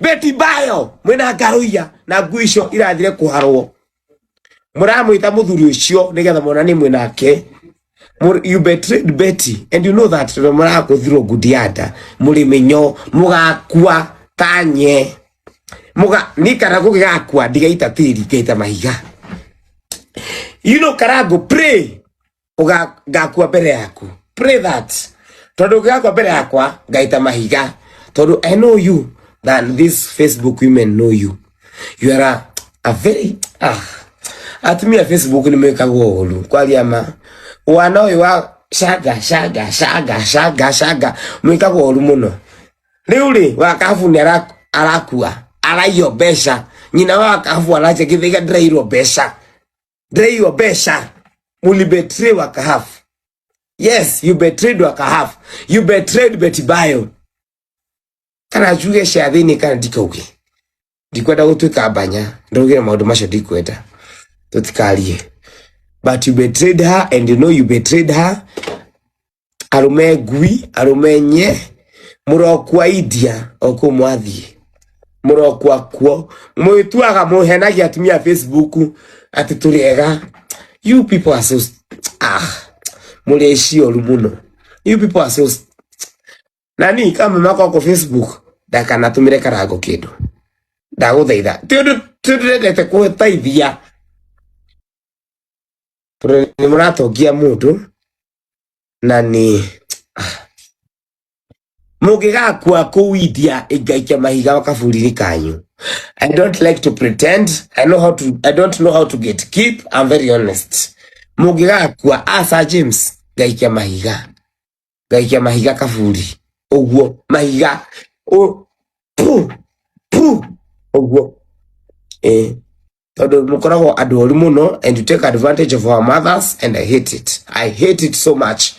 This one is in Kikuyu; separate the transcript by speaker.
Speaker 1: Betty Bayo mwina ngaruiya na ngui icio irathire kuharwo muramwita muthuri ucio nigetha monanie mwinake. You betrayed Betty and you know that tondu murakuthirwo ngudianda muri minyo mugakua tanye muga ni Karangu gigakua ndigaita tiri ngaita mahiga. You know Karangu, pray ngakua mbere yaku, pray that tondu ngakua mbere yakwa ngaita mahiga, tondu I know you than these Facebook women know you. You are a very atumia Facebook nĩ mekagwo ũru kwaria ma wana ũyũ wa canga canga canga canga canga mwĩkagwo ũru mũno. Rĩu rĩ wakabu nĩ arakua araiywo mbeca, nyina wa wakabu aracha gĩthĩga ndĩrairwo mbeca, ndĩraiywo mbeca. Muli betray Wakahafu. Yes, you betrayed Wakahafu, you betrayed Betty Bayo. Kana njuge cia thĩinĩ kana ndikauge, ndikwenda gũtuĩka mbanya ndaugire maũndũ macio, ndikwenda tũtikarie, but you betrayed her and you know you betrayed her. Arũme ngui, arũme nye, mũrokua India o kũu mwathiĩ, mũrokua kuo mwĩtuaga mũhenagia atumia a Facebook atĩ tũrĩ ega. You people are so mũrĩ cioru mũno. You people are so nani kama makwa ko Facebook ndakanatũmĩre Karango kĩndũ, ndagũthaitha, ti ũndũ ti ũndũ ndendete kũteithia tondũ nĩ mũratongia mũndũ na nĩ mũngĩgakua kũu India ingaikia mahiga kaburi-inĩ kanyu. I don't like to pretend. I don't know how to get keep. I'm very honest. Mũngĩgakua Asa James ngaikia mahiga, ngaikia mahiga kaburi ũguo, mahiga pu pu ũguo, tondũ mũkoragwo andũ oru mũno and you take advantage of our mothers and I hate it. I hate it so much.